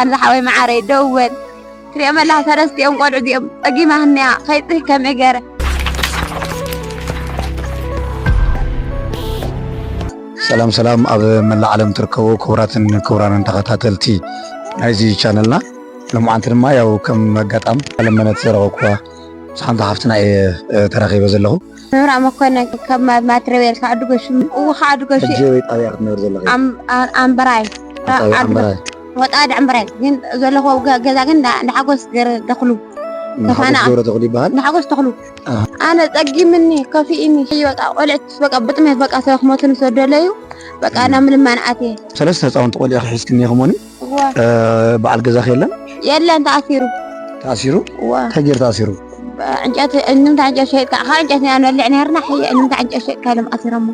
ኣነ ዝሓወይ መዓረይ ደው በል። ትሪኦም ኣላ ሰለስቲኦም ቆልዑ እዚኦም ጸጊማ ህንያ ከይጽህ ከመይ ገረ። ሰላም ሰላም፣ ኣብ መላእ ዓለም ትርከቡ ክቡራትን ክቡራንን ተኸታተልቲ ናይዚ ቻነልና፣ ሎማዓንቲ ድማ ያው ከም ኣጋጣሚ ለመነት ዘረኸብኩዋ ምስ ሓንቲ ሓፍትና እየ፣ እ፣ ተራኺበ ዘለኹ። መብራእ መኮነን ካብ ማ- ማትረቤል ካብ ዓዲ ጎሹ እው ካብ ዓዲ ጎሹ ሕጂ ወይ ጣብያ ክትነብር ዘለኺ? ኣም- ኣ- ኣምበራይ ኣብ ጣብያ ኣምበራይ። ወጣ ድዕምበራይ ግን ዘለኹ ገ- ገዛ ግን እንዳ- እንዳ ሓጎስ ገረ ደኽሉ ንሓጎስ ተፋና- ገብረ ተኽሉ ይበሃል። እንዳ ሓጎስ ተኽሉ ኣሃ። ኣነ ጸጊምኒ ከፊእኒ ሕጂ በቃ ቆልዕት በቃ ብጥሜት በቃ ሰብ ክሞትን ዝወደለዩ በቃ ናብ ምልማን ኣትየ ሰለስተ ህፃውንቲ ቆልዑ ሒዝክኒ ኢኹሞኒ? እዋ እ፣ በዓል ገዛኺ የለን? የለን ተኣሲሩ። ተኣሲሩ? እዋ እንታይ ገይሩ ተኣሲሩ? ዕንጨት እንምታ ዕንጨት ሸይጥካ ካብ ዕንጨት ኢና ንበልዕ ነርና ሕየ እንምታ ዕንጨት ሸይጥካ ኢሎም ኣሲሮሞ።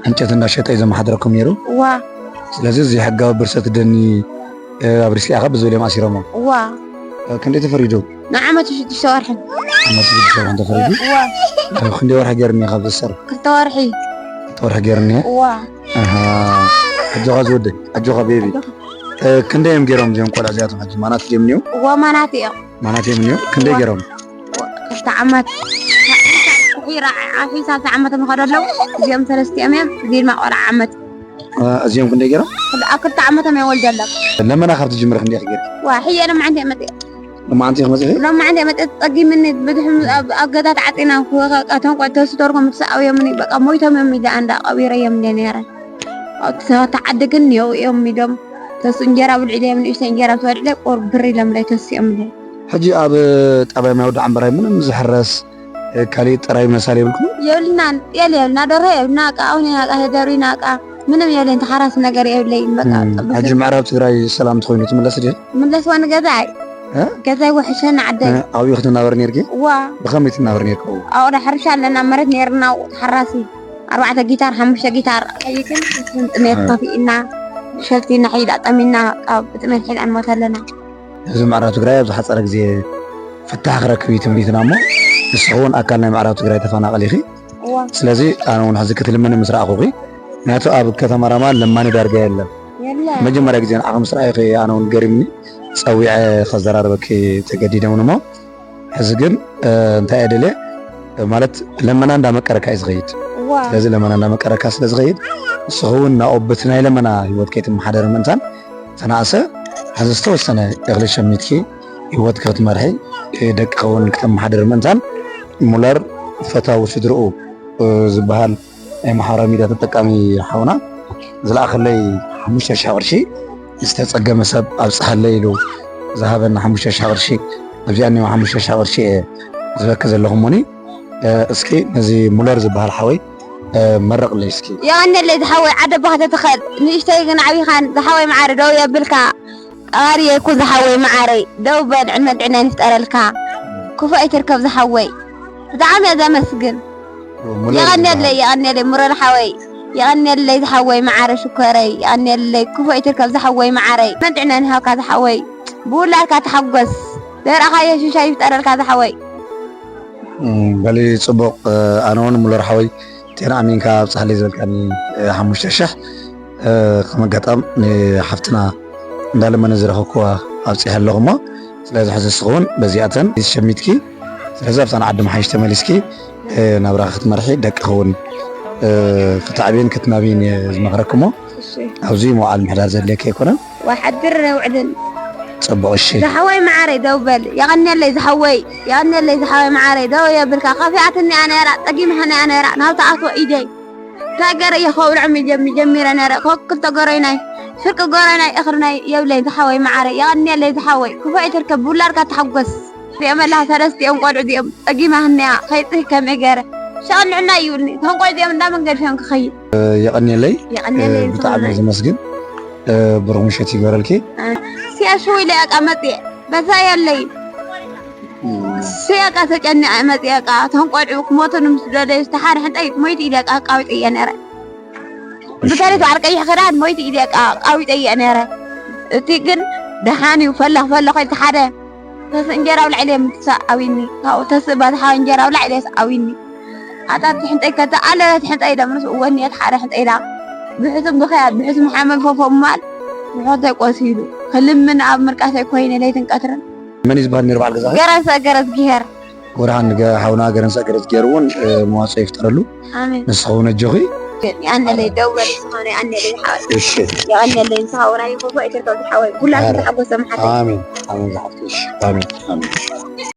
ዕንጨት እንዳሸጠ እዩ ዘመሓድረኩም ነይሩ? እዋ ስለዚ እዚ ሕጋዊ ብርሰት ደኒ እ፣ ኣብ ሪስኪ ኢኻ ብዝብል እዮም ኣሲሮሞ። እዋ እ፣ ክንደይ ተፈሪዱ? ንዓመት ሽዱሽተ ወርሒ። ዓመት ሽዱሽተ ወርሒ ተፈሪዱ? እዋ እ፣ ክንደይ ወርሒ ገይሩ እኒኦ ካብ ዝእሰር? ክልተ ወርሒ። ክልተ ወርሒ ገይሩ እኒኦ? እዋ ኣሃ። ኣጆኻ ዝወደይ፣ ኣጆኻ ቤቢ። እ፣ ክንደይ እዮም ገይሮም እዚኦም ቆልዑ እዚኣቶም ሕጂ? ማናት ድዮም እኒኦ? እዋ ማናት እዮም። ማናት እዮም እኒኦ? ክንደይ ገይሮም? ክልተ ዓመት። ሒራ ሒሳ ክልተ ዓመት ምኸዶ ኣለዉ። እዚኦም ሰለስቲኦም እዮም። እዚ ድማ ቆልዓ ዓመት። እ፣ እዚኦም ክንደይ ገይሮም? ኣብ ክልተ ዓመቶም እዮም ወልዲ ኣለዉ። ለመና ካብ ትጅምሪ ክንደይ ክገይር? ዋ፣ ሕየ ሎማዓንቲ እዮም መፅኦም። ሎማዓንቲ ኢኺ መፂኺ? ሎማዓንቲ መፀ ፀጊምኒ ብድሕም ኣብ ኣብ ገዛ ተዓፂና ተስደርጎም ክሰኣውዮምኒ በቃ ሞይቶም እዮም ኢለ ኣንዳ ቀቢረዮም ኢለ ነይረ። ኣብቲ ሰባት ዓዲ ግን የው እዮም ኢሎም ተስ እንጀራ ብልዒ ኢሎም ንእሽተ እንጀራ ምስ በልዕለ ቁር ብር ኢሎምለይ ተስኦም ኢለ። ሕጂ ኣብ ጣብያ ማይ ወዲ ዓምበራይ ምንም ዝሕረስ ካሊእ ጥራይ መሳል የብልኩም? የብልናን ጤል የብልና ደርሆ የብልና ቃ ኣሁን ኢና ቃ ተደሪና ቃ ምንም የብለይን ተሓራሲ ነገር የብለይን በቃ እም፣ ሕጂ ምዕራብ ትግራይ ሰላም ተኾይኑ ትምለስ ድየ? ምለስዋ ንገዛይ እ? ገዛይ ወሕሸና ዓደይ እ፣ ኣብኡ ክትናበር ነርኪ? እዋ ብኸመይ ትናበር ነርኪ? ኣብኡ ዳ ሕርሻ ኣለና መሬት ነርና ተሓራሲ ኣርባዕተ ጊታር ሓሙሽተ ጊታር ቀይትን ጥሜት እ። ከፊእና ሸፍቲና ሒዳ ጠሚና ካብ ጥሜት ሒዳ ንሞት ኣለና። ህዝቢ ምዕራብ ትግራይ ኣብ ዝሓፀረ ግዜ ፍታሕ ክረክብ እዩ ትምኒትና እሞ ንስኺ እውን ኣካል ናይ ምዕራብ ትግራይ ተፈናቐል ኢኺ። እዋ ስለዚ ኣነ እውን ሕዚ ክትልምኒ ምስ ረኣኹኺ ምክንያቱ ኣብ ከተማ ራማ ለማኒ ዳርጋ የለን። የለ መጀመርያ ግዜ ንዓኺ ምስ ረኣኹ ኣነ እውን ገሪምኒ ፀዊዐ ከዘራርበኪ ተገዲደ እውን እሞ ሕዚ ግን እንታይ እየ ደልየ ማለት ለመና እንዳመቀረካ እዩ ዝኸይድ። እዋ ስለዚ ለመና እንዳመቀረካ ስለ ዝኸይድ ንስኺ እውን ናብኡ በቲ ናይ ለመና ህይወት ከይትመሓደሪ ምእንታን ተናእሰ ሕዚ ዝተወሰነ እኽሊ ሸሚትኪ ህይወትኪ ክትመርሒ ደቅኺ እውን ክተመሓድሪ ምእንታን ሙለር ፈታዊ ስድርኡ ዝበሃል ናይ ማሕበራዊ ሚድያ ተጠቃሚ ሓውና ዝለኣኸለይ ሓሙሽተ ሽሕ ቅርሺ ዝተፀገመ ሰብ ኣብፅሓለይ ኢሉ ዝሃበኒ ሓሙሽተ ሽሕ ቅርሺ ኣብዚኣ እኒኦ ሓሙሽተ ሽሕ ቅርሺ እየ ዝበኪ ዘለኹ እሞኒ እስኪ ነዚ ሙለር ዝበሃል ሓወይ መርቕለይ እስኪ። የቐንየለይ ዝሓወይ ዓደ ኣቦኻ ተትኽእል ንእሽተይ ግን ዓቢኻን ዝሓወይ መዓረ ደው የብልካ ቀባሪ የይኩን ዝሓወይ መዓረይ ደው በል ዕድመን ጥዕናን ይፍጠረልካ ክፉእ ኣይትርከብ ዝሓወይ ብጣዕሚ እየ ዘመስግን። የቐንየለይ የቐንየለይ ሙረር ሓወይ የቐንየለይ ዝሓወይ መዓረ ሽኮረይ የቐንየለይ ክፉእ ኣይትርከብ ዝሓወይ መዓረይ ዕድመን ጥዕናን ይሃብካ ዝሓወይ ብውላድካ ተሓጎስ ዘርእኻዮ ሽሻይ ይፍጠረልካ ዝሓወይ። በሊ ፅቡቕ ኣነ እውን ሙለር ሓወይ እተን ኣሚንካ ኣብፅሓለይ ዝበልካኒ ሓሙሽተ ሽሕ ከም ኣጋጣም ንሓፍትና እንዳለመነ ዝረኸብክዋ ኣብፂሐ ኣለኹ እሞ ስለዚ ሕዚ ንስኺ እውን በዚኣተን ሸሚትኪ ስለዚ ኣብታ ንዓዲ ምሓይሽ ተመሊስኪ ናብራኺ ክትመርሒ ደቅኺ እውን ክተዕብይን ክትናብይን እየ ዝመኽረኪ እሞ ኣብዚ መውዓል ምሕዳር ዘድልየኪ ኣይኮነን። ወሓድር ነውዕልን ጽቡቕ እሺ። ዝሓወይ መዓረይ ደው በል የቐንየለይ ዝሓወይ የቐንየለይ ዝሓወይ መዓረይ ደው የብልካ ከፊኣትኒ እያ ነይራ ጸጊማትኒ እያ ነይራ ናብ ተኣትዎ ኢደይ እንታይ ገረ እየ ከውልዖም ጀሚረ ነይረ ኮክ ክልተ ገሮይናይ ፍርቂ ገሮይናይ እኽርናይ የብለይ ዝሓወይ መዓረይ የቐንየለይ ዝሓወይ ክፉ ኣይትርከብ ብውላድካ ተሓጎስ ሪኦም ኣላ ሰለስቲኦም ቆልዑ እዚኦም ጸጊማትኒ እያ ከይጽህ ከመይ ገረ ሸቐል ንዕና ይብልኒ እቶም ቆልዑ እዚኦም እንዳ መንገድሽኦም ክኸይድ የቐንየለይ የቐንየለይ ብጣዕሚ ዝመስግን ብሩኽ ምሸት ይግበረልኪ። ሲያሹ ኢለ እቃ መጽየ በዛ የለይ ሲያቃ ተጨኒዐ መጽየ እቃ እቶም ቆልዑ ክሞቱኒ ምስ ደለዩ ዝተሓደ ሕንጠይ ሞይት ኢለ እቃ ኣቃዊጠየ ነረ ብታሪት በዓል ቀይሕ ክዳን ሞይት ኢለ እቃ ኣቃዊጠየ ነረ እቲ ግን ደሓን እዩ ፈለኽ ፈለኽ ኢልቲ ሓደ ተስእ እንጀራ ኣብ ላዕሊ ምትሳእ ኣዊኒ ካብኡ ተስእ ባዝሓዊ እንጀራ ኣብ ላዕሊ ኣዊኒ ኣታ ትሕንጠይ ከተ ኣለበት ሕንጠይ ደምርስ እወንየት ሓደ ሕንጠይ ዳ ብሕቱም ብኸያት ብሕቱም ሓመል ፈፎ ማል ብሖተይ ቆሲሉ ክልምን ኣብ ምርቃተይ ኮይነ ለይትን ቀትርን። መን እዩ ዝበሃል ነይሩ በዓል ገዛኺ? ገረሰ ገረዝጊሄር። ወርሃን ገ- ሓውና ገረንሳ ገረዝጊሄር እውን እ፣ መዋፅኦ ይፍጠረሉ። ኣሜን። ንስኻ እውን ኣጆኺ። የቀንየለይ ደው በል ዝኾነ የቀንየለይ ሓወይ። እሺ የቀንየለይ ንስኻ እውን ኣይኮፎ ኣይተርካ ሓወይ። ኩላችሁ ተሓጎሰ መሓተይ። ኣሜን ኣሜን ዝሓፍተይ። እሺ ኣሜን ኣሜን።